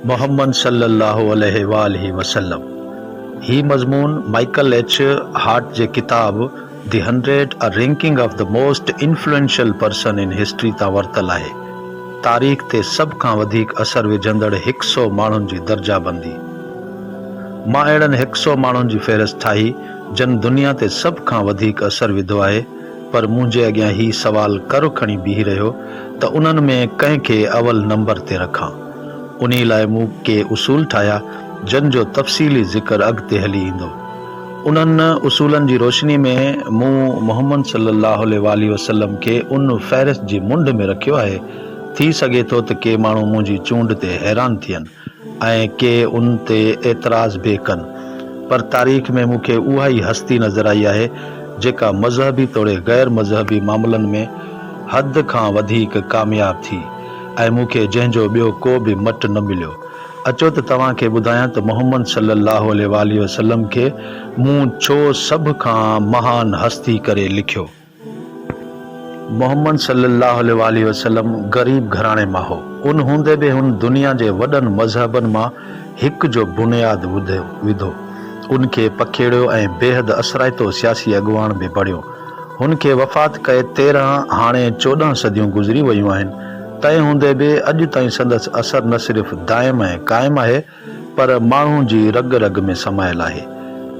محمد صلي الله عليه واٰله وسلم. هي مضمون مائيڪل ايڇ هارٽ جي ڪتاب The Hundred، A Ranking of the Most Influential Person in History تان ورتل آهي. تاريخ تي سڀ کان وڌيڪ اثر وجهندڙ هڪ سئو ماڻهن جي درجه بندي. مان اهڙن هڪ سئو ماڻهن جي فهرست ٺاهي جن دنيا تي سڀ کان وڌيڪ اثر وڌو آهي پر منهنجي اڳيان هي سوال ڪر کڻي بيهي رهيو ته انهن ۾ ڪنهن کي اول نمبر تي رکان. انهي لاء مون ڪي اصول ٺاهيا، جن جو تفصيلي ذڪر اڳتي هلي ايندو. انهن اصولن جي روشني ۾ مون محمد صلي الله عليه واٰله وسلم کي ان فهرست جي منڍ ۾ رکيو آهي. ٿي سگهي ٿو ته ڪي ماڻهو منهنجي چونڊ تي حيران ٿين. ۽ ڪي ان تي اعتراض به ڪن پر تاريخ ۾ مون کي اها ئي هستي نظر آئي آهي جيڪا مذهبي توڙي غير مذهبي معاملن ۾ حد کان وڌيڪ ڪامياب ٿي ۽ مون کي جنهن جو ٻيو ڪو به مٽ نه مليو. اچو ته توهان کي ٻڌايان ته محمد صلي الله عليه واٰله وسلم کي مون ڇو سڀ کان مهان هستي ڪري لکيو. محمد صلي الله عليه واٰله وسلم غريب گهراڻي مان هو. ان هوندي به هن دنيا جي وڏن مذهبن مان هڪ جو بنياد وڌو. ان کي پکيڙيو ۽ بيحد اثرائتو سياسي اڳواڻ به بڻيو. هن کي وفات ڪئي 13 هاڻي 14 صديون گذري ويون آهن، تنهن هوندي به اڄ تائين سندس اثر نه صرف دائم ۽ قائم آهي، پر ماڻهو جي رڳ رڳ ۾ سمايل آهي.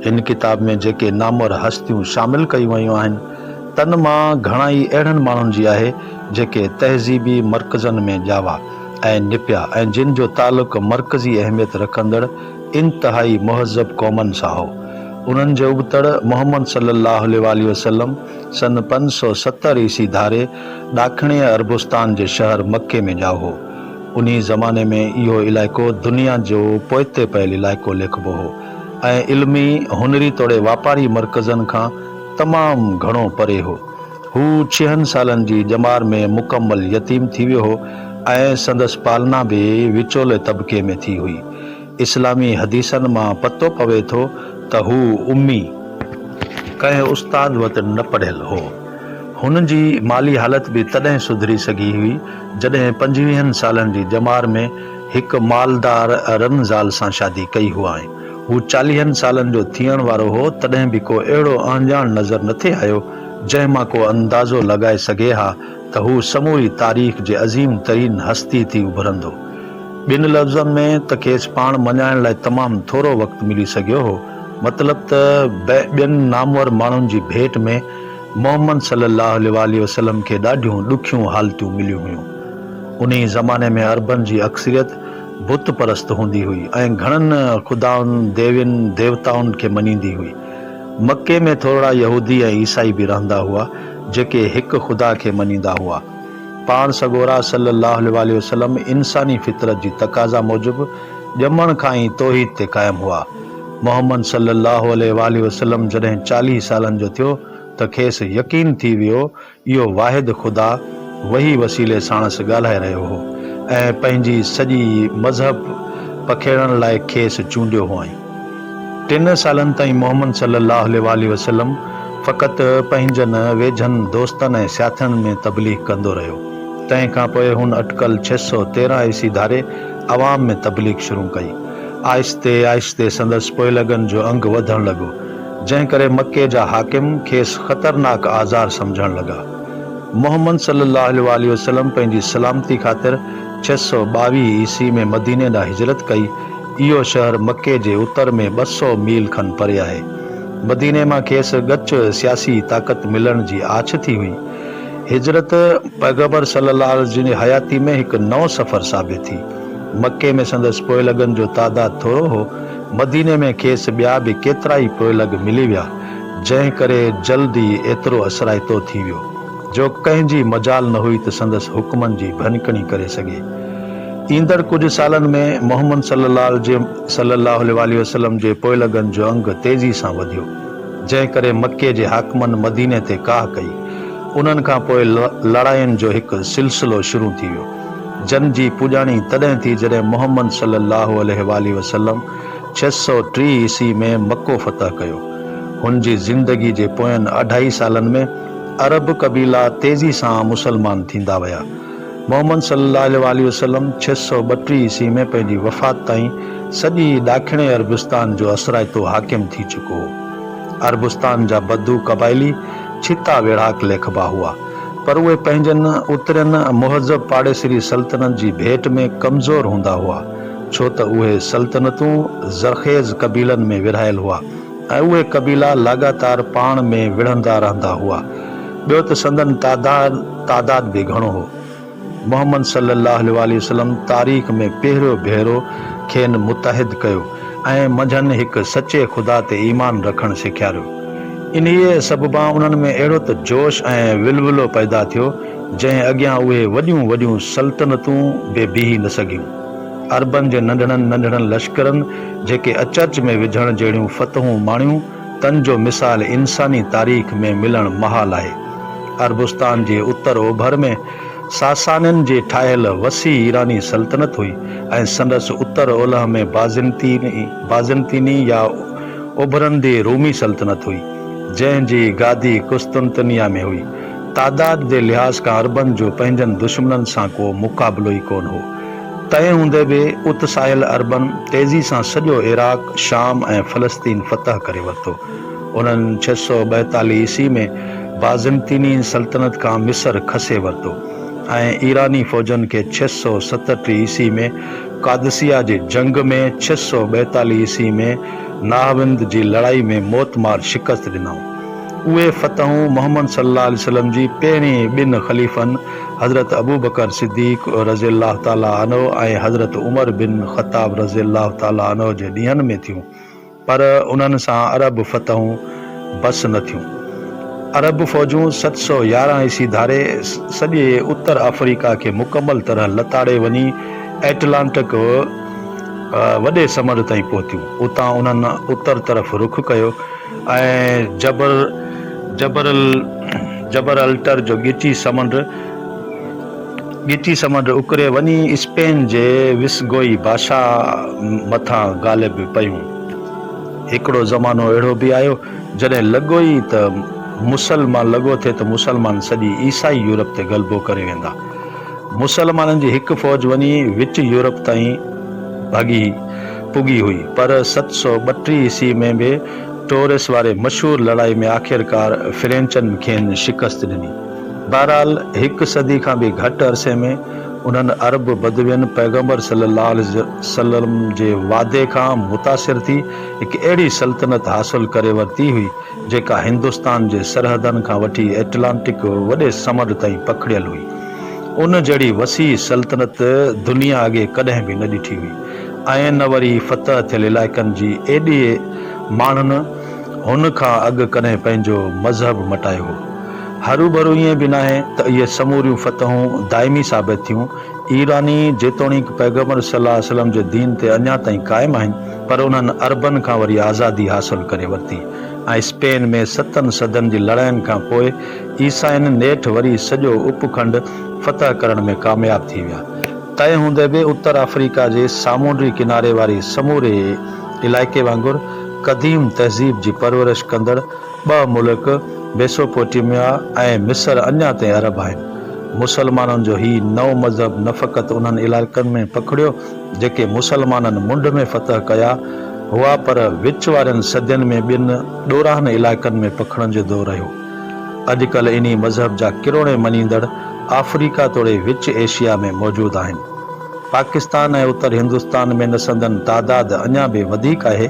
هن ڪتاب ۾ جيڪي نامور هستيون شامل ڪيون ويون آهن، تن مان گهڻائي اهڙن ماڻهن جي آهي، جيڪي تهذيبي مرڪزن ۾ ڄاوا ۽ نپيا ۽ جن جو تعلق مرڪزي اهميت رکندڙ انتهائي مهذب قومن سان هو. انهن جي ابتڙ محمد صلي الله عليه واٰله وسلم سن 570 عيسي ڌاري ڏاکڻيء عربستان جي شهر مڪي ۾ ڄائو هو. انهي زماني ۾ اهو علائقو دنيا جو پوئتي پيل علائقو ليکبو هو ۽ علمي، هنري توڙي واپاري مرڪزن کان تمام گهڻو پري هو. هو ڇهن سالن جي ڄمار ۾ مڪمل يتيم ٿي ويو هو ۽ سندس پالنا به وچولي طبقي ۾ ٿي هئي. اسلامي حديثن مان پتو پوي ٿو ته هو امي، ڪنهن استاد وٽ نه پڙهيل هو. هن جي مالي حالت به تڏهن سڌري سگهي هئي، جڏهن پنجويهن سالن جي ڄمار ۾ هڪ مالدار رن زال سان شادي ڪئي هئائين. هو چاليهن سالن جو ٿيڻ وارو هو، تڏهن به ڪو اهڙو اهڃاڻ نظر نٿي آيو، جنهن مان ڪو اندازو لڳائي سگهي ها ته هو سموري تاريخ جي عظيم ترين هستي ٿي اڀرندو. ٻين لفظن ۾ ته کيس پاڻ مڃائڻ لاء تمام ٿورو وقت ملي سگهيو هو. مطلب ته ٻين نامور ماڻهن جي ڀيٽ ۾ محمد صلي الله عليه واٰله وسلم کي ڏاڍيون ڏکيون حالتيون مليون هيون. انهي زماني ۾ عربن جي اڪثريت بت پرست هوندي هئي ۽ گهڻن خدائن، ديوين، ديوتائن کي مڃيندي هئي. مڪي ۾ ٿورڙا يهودي ۽ عيسائي به رهندا هئا، جيڪي هڪ خدا کي مڃيندا هئا. پاڻ سڳورا صلّي اللّٰه عليه واٰله وسلّم انساني فطرت جي تقاضا موجب ڄمڻ کان ئي توحيد تي قائم هئا. محمد صلّي اللّٰه عليه واٰله وسلّم جڏهن 40 سالن جو ٿيو ته کيس يقين ٿي ويو اهو واحد خدا وحي وسيلي ساڻس ڳالهائي رهيو هو ۽ پنهنجي سڄي مذهب پکيڙڻ لاء کيس چونڊيو هئائين. ٽن سالن تائين محمد صلي الله عليه واٰله وسلم فقط پنهنجن ويجهن دوستن ۽ ساٿين ۾ تبليغ ڪندو رهيو. تنهن کان پوء هن اٽڪل 613 عيسي ڌاري عوام ۾ تبليغ شروع ڪئي. آهستي آهستي سندس پوئلڳن جو انگ وڌڻ لڳو، جنهن ڪري مڪي جا حاڪم کيس خطرناڪ آزار سمجهڻ لڳا. محمد صلي الله عليه واٰله وسلم پنهنجي سلامتي خاطر 622 عيسي ۾ مديني ڏانهن هجرت ڪئي. اهو شهر مڪي جي اتر ۾ 200 ميل کن پري آهي. مديني مان کيس ڳچ سياسي طاقت ملڻ جي آڇ ٿي هئي. هجرت پيغمبر صلي الله عليه جن جي حياتي ۾ هڪ نئون سفر ثابت ٿي. مڪي ۾ سندس پوئلڳن جو تعداد ٿورو هو. مديني ۾ کيس ٻيا به ڪيترائي پوئلڳ ملي ويا، جنهن ڪري جلد ئي ايترو اثرائتو ٿي ويو، جو ڪنهن جي مجال نه هئي ته سندس حڪمن جي ڀڃڪڻي ڪري سگهي. ايندڙ ڪجهه سالن ۾ محمد صلي الله عليه صلي الله عليه واٰله وسلم جي پوئلڳن جو انگ تيزي سان وڌيو، جنهن ڪري مڪي جي حاڪمن مديني تي ڪاهه ڪئي. انهن کان پوء لڙاين جو هڪ سلسلو شروع ٿي ويو، جن جي پڄاڻي تڏهن ٿي جڏهن محمد صلي الله عليه واٰله وسلم 630 عيسوي ۾ مڪو فتح ڪيو. هن جي زندگي جي پوين اڍائي سالن ۾ عرب قبيلا تيزي سان مسلمان ٿيندا ويا. محمد صلي الله عليه واٰله وسلم 632 عيسوي ۾ پنهنجي وفات تائين سڄي ڏاکڻي عربستان جو اثرائتو حاڪم ٿي چڪو هو. عربستان جا بدو قبائلي ڇتا ويڙهاڪ ليکبا هئا، پر اهي پنهنجن اترين مهذب پاڙيسري سلطنت جي ڀيٽ ۾ ڪمزور هوندا هئا، ڇو ته اهي سلطنتون زرخيز قبيلن ۾ ورهايل هئا ۽ اهي قبيلا لاڳاتار پاڻ ۾ وڙهندا رهندا هئا. ٻيو ته سندن تعداد به گهڻو هو. محمد صلي الله عليه واٰله وسلم تاريخ ۾ پهريون ڀيرو کين متحد ڪيو ۽ منجهن هڪ سچي خدا تي ايمان رکڻ سيکاريو. انهيء سببان انهن ۾ اهڙو ته جوش ۽ ولولو پيدا ٿيو، جنهن اڳيان اهي وڏيون وڏيون سلطنتون به بيهي نه سگهيون. عربن جي ننڍڙن ننڍڙن لشڪرن جيڪي اچرج ۾ وجهڻ جهڙيون فتحون ماڻيون، تن جو مثال انساني تاريخ ۾ ملڻ محال آهي. عربستان جي اتر اوڀر ۾ ساسانين جي ٺاهيل وسيع ايراني سلطنت هئي ۽ سندس اتر اولهه ۾ بازنطيني يا اڀرندي رومي سلطنت هئي، جنهن جي گادي قسطنطنيه ۾ هئي. تعداد جي لحاظ کان عربن جو پنهنجن دشمنن سان ڪو مقابلو ئي ڪونه هو. تنهن هوندي به اتساهيل عربن تيزي سان سڄو عراق، شام ۽ فلسطين فتح ڪري ورتو. انهن 642 عيسوي ۾ بازنطيني سلطنت کان مصر کسي ورتو ۽ ايراني فوجن کي 637 عيسوي ۾ قادسيه جي جنگ ۾ 642 عيسوي ۾ ناهوند جي لڙائي ۾ موتمار شڪست ڏنائون. اهي فتحون محمد صلي الله عليه وسلم جي پهرين ٻن خليفن حضرت ابوبڪر صديق رضي الله تعالٰي عنه ۽ حضرت عمر بن خطاب رضي الله تعالٰي عنه جي ڏينهن ۾ ٿيون، پر انهن سان عرب فتحون بس نه ٿيون. عرب فوجون 711 عيسوي ڌاري سڄي اتر آفريڪا کي مڪمل طرح لتاڙي وڃي ائٽلانٽڪ وڏي سمنڊ تائين پهتيون. اتان انهن اتر طرف رخ ڪيو. ۽ جبر جبرل جبرالٽر جو ڳچي سمنڊ ڳچي سمنڊ اڪري وڃي اسپين جي وسگوئي بادشاهه مٿان غالب پيون. هڪڙو زمانو اهڙو به آيو جڏهن لڳو ئي ته مسلمان لڳو ٿي ته مسلمان سڄي عيسائي يورپ تي غلبو ڪري ويندا. مسلمانن جي هڪ فوج وڃي وچ يورپ تائين ڀڳي پڳي هئي، پر 732 عيسوي ۾ به ٽورس واري مشهور لڙائي ۾ آخرڪار فرينچن کين شڪست ڏني. بهرحال هڪ صدي کان به گهٽ عرصي ۾ انهن عرب بدوين پيغمبر صلي الله عليه وسلم جي وعدي کان متاثر ٿي هڪ اهڙي سلطنت حاصل ڪري ورتي هئي، جيڪا هندستان جي سرحدن کان وٺي ائٽلانٽڪ وڏي سمنڊ تائين پکڙيل هئي. ان جهڙي وسيع سلطنت دنيا اڳي ڪڏهن به نه ڏٺي هئي ۽ نه وري فتح ٿيل علائقن جي ايڏي ماڻهن هن کان اڳ ڪڏهن پنهنجو مذهب مٽايو هو. هروڀرو ائين به ناهي ته اهي سموريون فتحون دائمي ثابت ٿيون. ايراني جيتوڻيڪ پيغمبر صلي الله عليه وسلم جي دين تي اڃا تائين قائم آهن پر انهن عربن کان وري آزادي حاصل ڪري ورتي ۽ اسپين ۾ ستن صدين جي لڙاين کان پوء عيسائين نيٺ وري سڄو اپکنڊ فتح ڪرڻ ۾ ڪامياب ٿي ويا. تنهن هوندي به اتر آفريڪا جي سامونڊي ڪناري واري سموري علائقي وانگر قديم تهذيب جي پرورش ڪندڙ ٻه ملڪ ميسوپوٽيميا ۽ مصر اڃا تائين عرب آهن. مسلمانن جو هي نئون مذهب نه فقط انهن علائقن ۾ پکڙيو جيڪي مسلمانن منڍ ۾ فتح ڪيا هئا پر وچ وارين صدين ۾ ٻين ڏورانهن علائقن ۾ پکڙجندو رهيو. اڄڪلهه انهي مذهب جا ڪروڙين مڃيندڙ آفريڪا توڙي وچ ايشيا ۾ موجود آهن. پاڪستان ۽ اتر هندستان ۾ نه سندن تعداد اڃا به وڌيڪ آهي.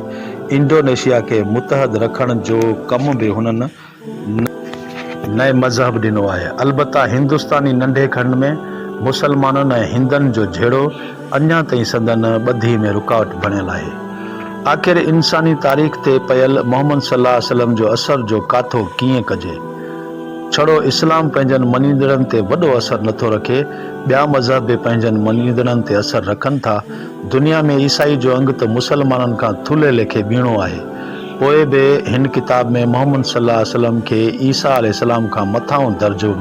انڊونيشيا کي متحد رکڻ جو ڪم به هنن نئين مذهب ڏنو آهي. البته هندستاني ننڍي کنڊ ۾ مسلمانن ۽ هندن جو جهيڙو اڃا تائين سندن ٻڌي ۾ رڪاوٽ بڻيل آهي. آخر انساني تاريخ تي پيل محمد صلي الله عليه وسلم جو اثر جو ڪاٿو ڪيئن ڪجي؟ ڇڙو اسلام پنهنجن مڃيندڙن تي وڏو اثر نٿو رکي، ٻيا مذهب به پنهنجن مڃيندڙن تي اثر رکن ٿا. دنيا ۾ عيسائي جو انگ ته مسلمانن کان ٿلهي ليکي ٻيڻو آهي. پوء به هن ڪتاب ۾ محمد صلي الله عليه وسلم کي عيسيٰ عليه السلام کان مٿانهون درجو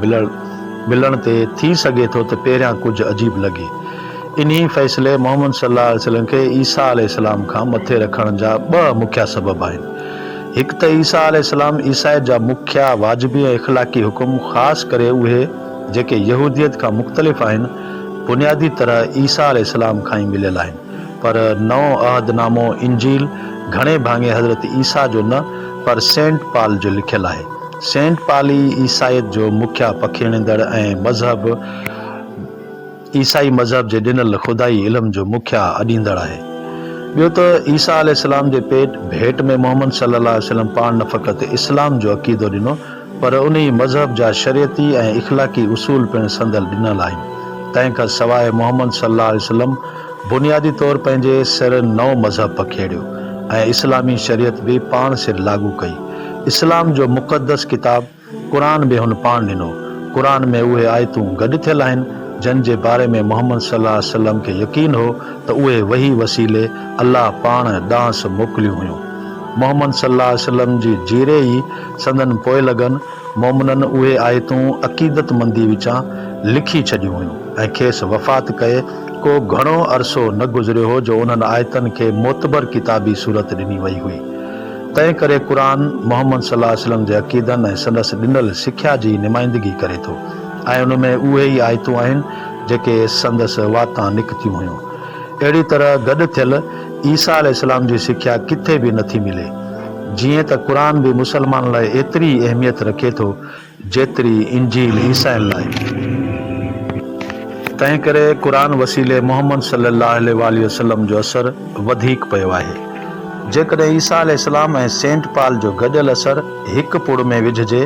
ملڻ تي ٿي سگهي ٿو ته پهريان ڪجهه عجيب لڳي. انهي فيصلي محمد صلي الله عليه وسلم کي عيسيٰ عليه السلام کان مٿي رکڻ جا ٻه مکيه سبب آهن. هڪ ته عيسيٰ عليه السلام عيسائيت جا مکيه واجبي ۽ اخلاقي حڪم خاص ڪري اهي. جيڪي يهوديت کان مختلف آهن، بنيادي طرح عيسيٰ عليه السلام کان ئي مليل آهن، پر نئون عهد نامو، انجيل، گهڻي ڀاڱي حضرت عيسيٰ جو نه پر سينٽ پال جو لکيل آهي. سينٽ پال ئي عيسائيت جو مکيه پکيڙيندڙ ۽ مذهب عيسائي مذهب جي ڏنل خدائي علم جو مکيه اڏيندڙ آهي. ٻيو ته عيسيٰ عليه السلام جي پيٽ ڀيٽ ۾ محمد صلي الله عليه وسلم پاڻ نه فقط اسلام جو عقيدو ڏنو پر انهي مذهب جا شريعتي ۽ اخلاقي اصول پڻ سندل ڏنل آهن. تنهن کان سواء محمد صلي الله عليه وسلم بنيادي طور پنهنجي سر نئون مذهب پکيڙيو ۽ اسلامي شريعت به پاڻ سر لاڳو ڪئي. اسلام جو مقدس ڪتاب قرآن به هن پاڻ ڏنو. قرآن ۾ اهي آيتون گڏ ٿيل آهن، جن جي باري ۾ محمد صلي الله عليه وسلم کي يقين هو ته اهي وحي وسيلي الله پاڻ ڏانهس موڪليون هيون. محمد صلي الله عليه وسلم جي جيئري ئي سندن پوئلڳن مؤمنن اهي آيتون عقيدتمندي وچان لکي ڇڏيون هيون ۽ کيس وفات ڪئي ڪو گهڻو عرصو نه گذريو هو جو انهن آيتن کي معتبر ڪتابي صورت ڏني وئي هئي. تنهن ڪري قرآن محمد صلي الله عليه وسلم جي عقيدن ۽ سندس ڏنل سکيا جي نمائندگي ڪري ٿو ۽ ان ۾ اهي ئي آيتون آهن جيڪي سندس واتان نڪتيون هيون. اهڙي طرح گڏ ٿيل عيسيٰ عليه السلام جي سکيا ڪٿي به نٿي ملي. جيئن ته قرآن به مسلمانن لاء ايتري ئي اهميت رکي ٿو جيتري انجيل عيسائين لاء. تنهن ڪري قرآن وسيلي محمد صلي الله عليه واٰله وسلم جو اثر وڌيڪ پيو آهي. جيڪڏهن عيسيٰ عليه السلام ۽ سينٽ پال جو گڏيل اثر هڪ پڙ ۾ وجهجي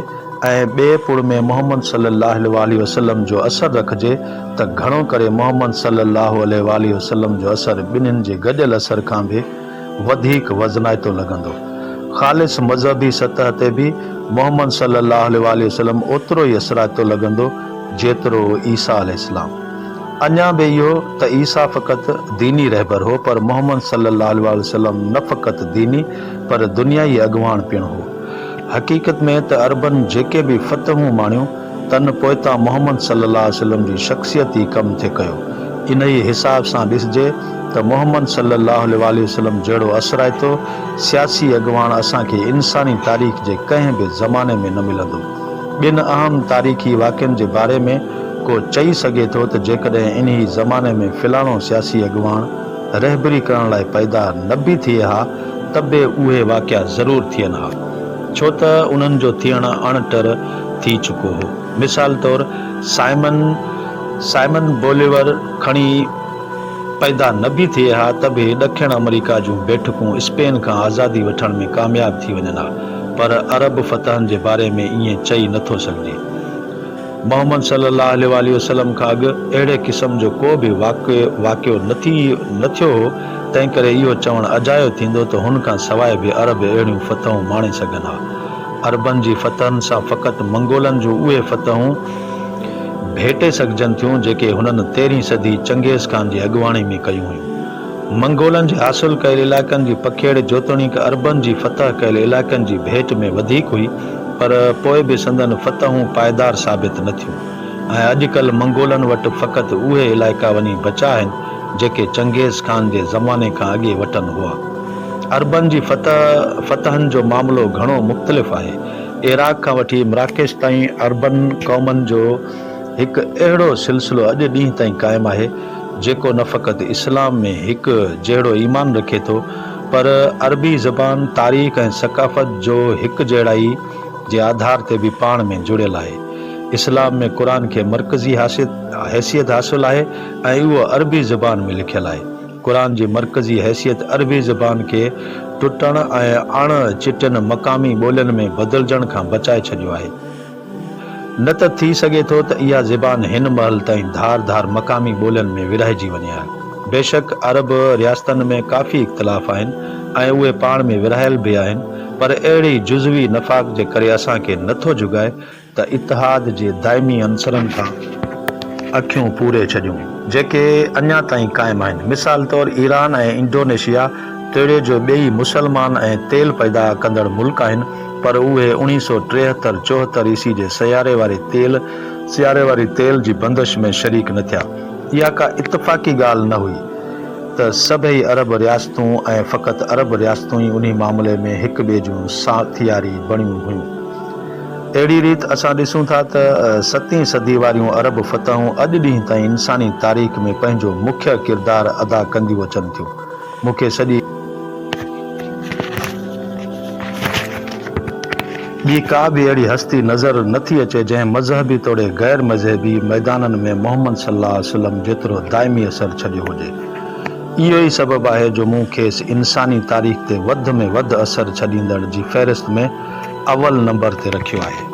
۽ ٻئي پڙ ۾ محمد صلي الله عليه واٰله وسلم جو اثر رکجي ته گهڻو ڪري محمد صلي الله عليه واٰله وسلم جو اثر ٻنهين جي گڏيل اثر کان به وڌيڪ وزنائتو لڳندو. خالص مذهبي سطح تي به محمد صلي الله عليه واٰله وسلم اوترو ئي اثرائتو لڳندو جيترو عيسيٰ عليه السلام. اڃا به اهو ته عيسيٰ فقط ديني رهبر هو پر محمد صلي الله عليه واٰله وسلم نه فقط ديني پر دنيائي اڳواڻ پڻ هو. حقيقت ۾ ته عربن جيڪي به فتحون ماڻيون تن پوئتان محمد صلي الله عليه وسلم جي شخصيت ئي ڪم ٿي ڪيو. انهيء حساب سان ڏسجي ته محمد صلي الله عليه واٰله وسلم جهڙو اثرائتو سياسي اڳواڻ اسان کي انساني تاريخ جي ڪنهن به زماني ۾ نه ملندو. ٻن اهم تاريخي واقعن جي باري ۾ ڪو چئي سگهي ٿو ته جيڪڏهن انهي زماني ۾ فلاڻو سياسي اڳواڻ رهبري ڪرڻ لاء پيدا نه به ٿئي ها ته به اهي واقعا ضرور ٿين ها. ڇو ته انهن جو ٿيڻ اڻ ٽر ٿي چڪو هو. مثال طور سائمن Simon Bolivar کڻي پيدا نه به ٿئي ها ته به ڏکڻ آمريڪا جون بيٺڪون اسپين کان آزادي وٺڻ ۾ ڪامياب ٿي وڃن ها پر عرب فتحن جي باري ۾ ائين چئي نه ٿو سگهجي. محمد صلي الله عليه واٰله وسلم کان اڳ اهڙي قسم جو ڪو به واقعو نه ٿي نه ٿيو هو، تنهنڪري اهو چوڻ اجايو ٿيندو ته هن کان سواء به عرب اهڙيون فتحون ماڻي سگهن ها. عربن جي فتحن سان فقط منگولن جون اهي فتحون ڀيٽي سگهجن ٿيون جيڪي هنن تيرهين صدي چنگيز خان جي اڳواڻي ۾ ڪيون هيون. منگولن جي حاصل ڪيل علائقن جي پکيڙ جيتوڻيڪ عربن جي فتح ڪيل علائقن جي ڀيٽ ۾ وڌيڪ هئي، پر پوء به سندن فتحون پائيدار ثابت نه ٿيون ۽ اڄڪلهه منگولن وٽ فقط اهي علائقا وڃي بچا آهن، جيڪي چنگيز خان جي زماني کان اڳي وٽن هئا. عربن جي فتح فتحن جو معاملو گهڻو مختلف آهي. عراق کان وٺي مراڪش تائين عربن قومن جو هڪ اهڙو سلسلو اڄ ڏينهن تائين قائم آهي، جيڪو نه فقط اسلام ۾ هڪ جهڙو ايمان رکي ٿو، پر عربي زبان، تاريخ ۽ ثقافت جو هڪجهڙائي جي آڌار تي به پاڻ ۾ جڙيل آهي. اسلام ۾ قرآن کي مرڪزي حيثيت حاصل آهي ۽ اهو عربي زبان ۾ لکيل آهي. قرآن جي مرڪزي حيثيت عربي زبان کي ٽٽڻ ۽ اڻ چٽين مقامي ٻولين ۾ بدلجڻ کان بچائي ڇڏيو آهي. نه ته ٿي سگهي ٿو ته اها زبان هن مهل تائين ڌار ڌار مقامي ٻولين ۾ ورهائجي وڃي ها. بيشڪ عرب رياستن ۾ ڪافي اختلاف آهن ۽ اهي پاڻ ۾ ورهايل به آهن پر اهڙي جزوي نفاق جي ڪري اسان کي نه ٿو جڳائي ته اتحاد جي دائمي عنصرن کان اکيون پوري ڇڏيون، جيڪي اڃا تائين قائم آهن. مثال طور ايران ۽ انڊونيشيا توڙي جو ٻيئي مسلمان ۽ تيل پيدا ڪندڙ ملڪ آهن پر اهي اوڻيهه سو ٽيهتر چوهتر عيسوي جي سياري واري تيل سياري واري تيل جي بندش ۾ شريڪ نه ٿيا. اها ڪا اتفاقي ڳالهه نه هئي ته سڀئي عرب رياستون ۽ فقط عرب رياستون ئي انهي معاملي ۾ هڪ ٻئي جون ساٿياري بڻيون هيون. اهڙي ريت اسان ڏسون ٿا ته ستين صدي واريون عرب فتحون اڄ ڏينهن تائين انساني تاريخ ۾ پنهنجو مکيه ڪردار ادا ڪنديون اچن ٿيون. مون کي سڄي. ٻي ڪا به اهڙي هستي نظر نه ٿي اچي جنهن مذهبي توڙي غير مذهبي ميدانن ۾ محمد صلي الله عليه وسلم جيترو دائمي اثر ڇڏيو هجي. اهو ئي سبب آهي جو مون کيس انساني تاريخ تي وڌ ۾ وڌ اثر ڇڏيندڙ جي فهرست ۾ اول نمبر تي رکيو آهي.